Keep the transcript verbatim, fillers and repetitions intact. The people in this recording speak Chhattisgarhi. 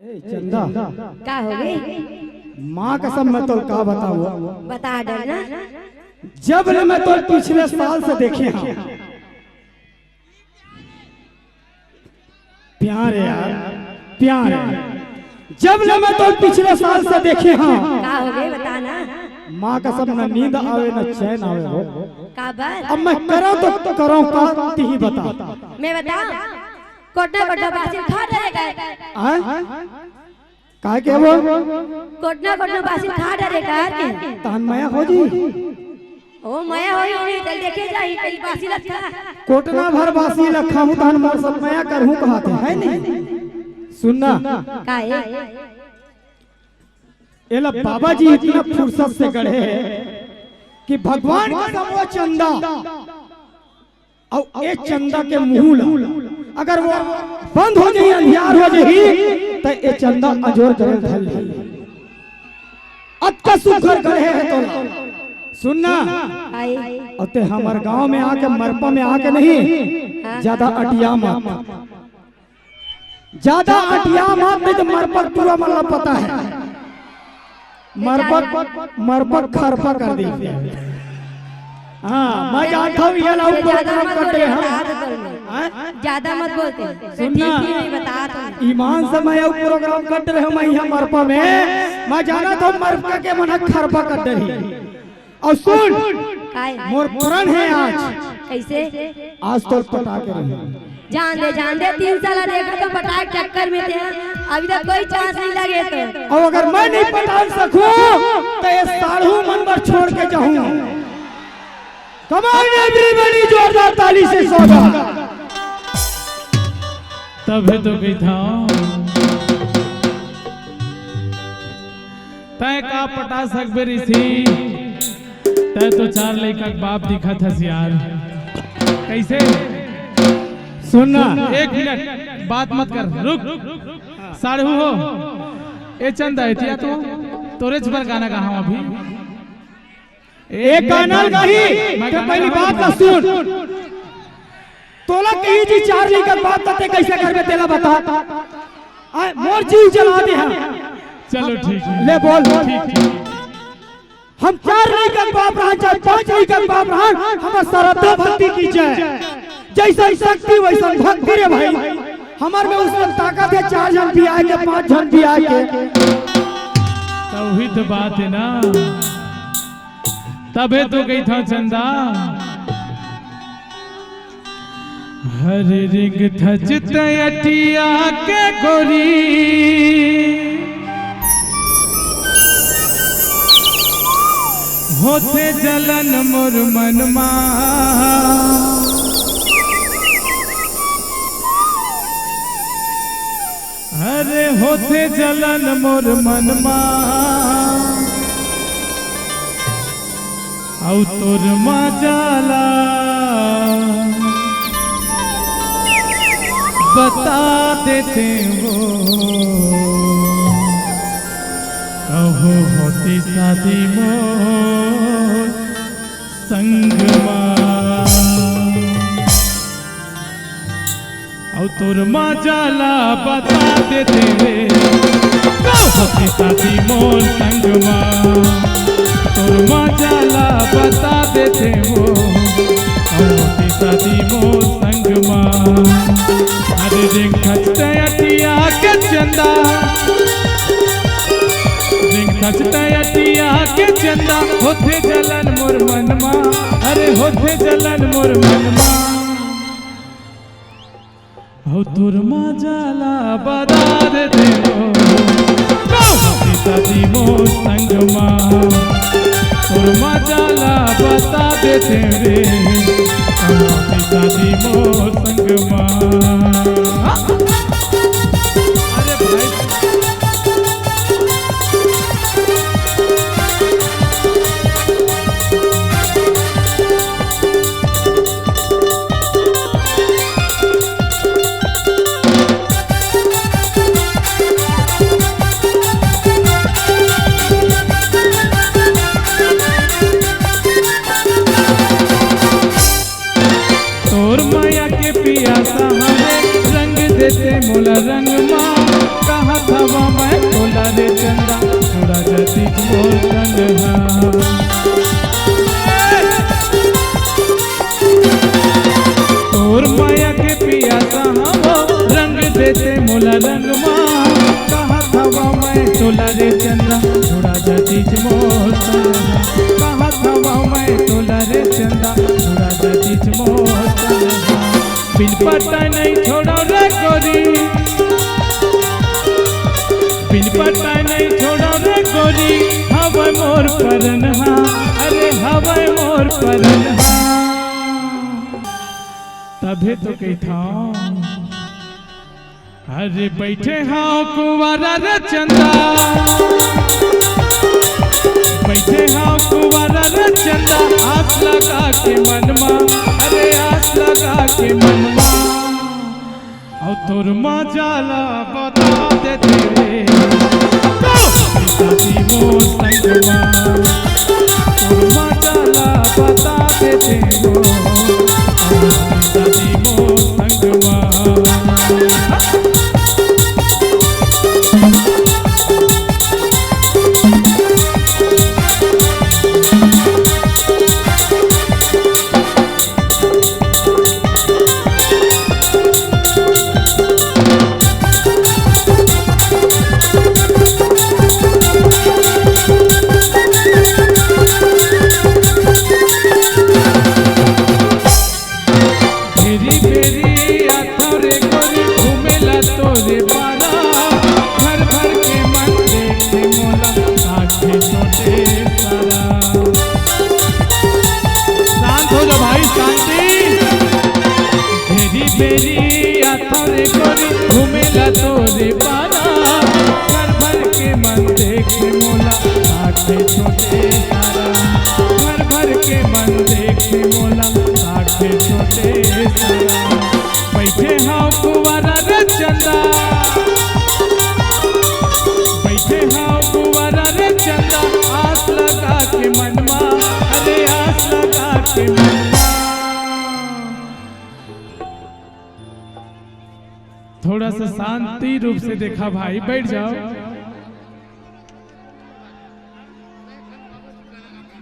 ए चंदा, का हो गई? माँ कसम, मैं तोर का बताऊं? बता डर ना। जब ले मैं तोर पिछले साल से देखे हंव, प्यार है यार, प्यार है। जब ले मैं तोर पिछले साल से देखे हंव, का हो गई? बता ना। माँ कसम, न नींद आवे, न चैन आवे हो। का बर? अब मैं करंव तो करंव का, तिही बता। मैं बताऊं? कोटना कोटना बासी ल खा डरे कर। आय? काय के वो? कोटना कोटना बासी ल खा डरे कर के। तहन मया हो जी। ओ मया होही नहीं, चल देखे जाही, पहली बासी ल खा। कोटना भर बासी ल खाहूं, तहन मोर सब मया करहूं कहत हे, है नहीं? सुन ना। काय? एला बाबा जी इतना फुर्सत से गढ़े हे कि भगवान कसम वो चंदा, अउ ए चंदा के मुंह ला अगर वो बंद हो जाही, अंधियार हो जाही, त ए चंदा अंजोर करे धर लेही। अतका सुघर गढ़े हे तोला। सुन ना, आई। अउ ते हमर गांव में आके, मरपा में आके नहीं, हाँ। ज्यादा अटिया मत। ज्यादा अटिया मत, नहीं तो मरपक पूरा मन ला पता है। मरपक, मरपक खरपा कर दी। हाँ, मैं जानता हूँ, ये लाऊ ये ज्यादा प्रोग्राम मत करते बोले, हैं। बता दो तुम। हाँ? ज्यादा मत बोलते। सुन ना। ठीक ही नहीं, बता तुम। ईमान से मैं लाऊ प्रोग्राम करते रहे, मैं यहाँ मरपा में, मैं जाना था मरपा के मन खरपा कर दे। अउ सुन, काय? मोर प्रण हे आज। कइसे? आज तोर पटा के रही। जान दे, जान दे, तीन साल देखा तो पटाए के चक्कर में थे, अभी तक कोई चांस नहीं लगे तो। अउ अगर मैं नहीं पटा सकूं, तो ये साढ़ू मन बर छोड़ के जाऊं। Come on everybody, जोरदार ताली से स्वागत। तभे तो कहिथंव। तैं का पटा सकबे रिसी? तैं तो चार लइका के बाप दिखत हस यार। कइसे? सुन ना। एक मिनट, बात मत कर, रुक। साढ़ू हो, ए चंदा, एतिया तो तोरेच बर गाना गाहंव अभी। एक गाना नहीं, मैं ते गाना पहली गाऊं। बात ला सुन। तोला कही जी चार लइका बाप, त ते कइसे करबे तेला बता। आय, मोर जीव जला दे हम। चलो ठीक है। ले बोल। ठीक, ठीक। हम चार लइका बाप रहन, चाहे पांच लइका बाप रहन, हमर श्रद्धा भक्ति की जय। जइसन शक्ति वइसन भक्ति रे भाई। हमर में उसमें ताकत हे, चार झन भी आए के, पांच झन भी आए के। त उही तो बात हे ना। तभे तो कहिथंव चंदा। हर रिंगथस तैं अटिया के गोरी, होथे जलन मोर मन मा। अरे होथे जलन मोर मन मा, अउ तोर मजा ला बता देते हो, कहो होती शादी मोर संग मा। अउ तोर मजा ला बता देते रे, का होती शादी मोर संग मा। तोर मजा ला बता देते हो, का होती शादी मोर संग मा। अरे रिंगथस तैं अटिया के चंदा, रिंगथस तैं अटिया के चंदा, होथे जलन मोर मन मा, अरे होथे जलन मोर मन मा। अउ तोर मजा ला बता देते हो, का होती शादी मोर संग मा। तोर मजा ला बता देते रे, का होती शादी मोर संग मा। अरे भाई। तोर मया के पियासा हवे, हवा मैं तोला रे चंदा, जुड़ा जातिस मोर संग हा। तोर माया के पियासा हवों, रंग देते मोला रंग मा। कहत हवों मैं तोला रे चंदा, जुड़ा जातिस मोर संग हा। कहत हवों मैं तोला रे चंदा, जुड़ा जातिस मोर संग हा। बिन पता नहीं छोड़ो रे गोरी, बिन पता नहीं छोड़ो रे गोरी, हवय मोर परन हा, अरे हवय मोर परन हा। तभे तो कहिथंव, अरे बइठे हंव कुंवारा रे चंदा, बइठे हंव कुंवारा रे चंदा, आस लगा के मन मा, अरे आस लगा के मन मा। अउ तोर मजा ला बता देते रे, पिताजी मोर संग मा। तोर मजा ला बता देते हो, पिताजी मोर संग मा। घेरी बेरी आथव रे गोरी, घूमे ला तोरे पारा। घर भर के मन देखे मोला, आंखे छोटे सारा। शांत हो जा भाई, शांति। घेरी बेरी आथव रे गोरी, घूमे ला तोरे पारा। घर भर के मन देखे मोला, आंखे छोटे सारा। घर भर के मन देखे मोला, आंखे छोटे सारा। बइठे हंव कुंवारा रे चंदा, बइठे हंव कुंवारा रे चंदा, आस लगा के मन मा, अरे आस लगा के मन मा। थोड़ा सा शांति रूप से देखा भाई, बइठ जाव।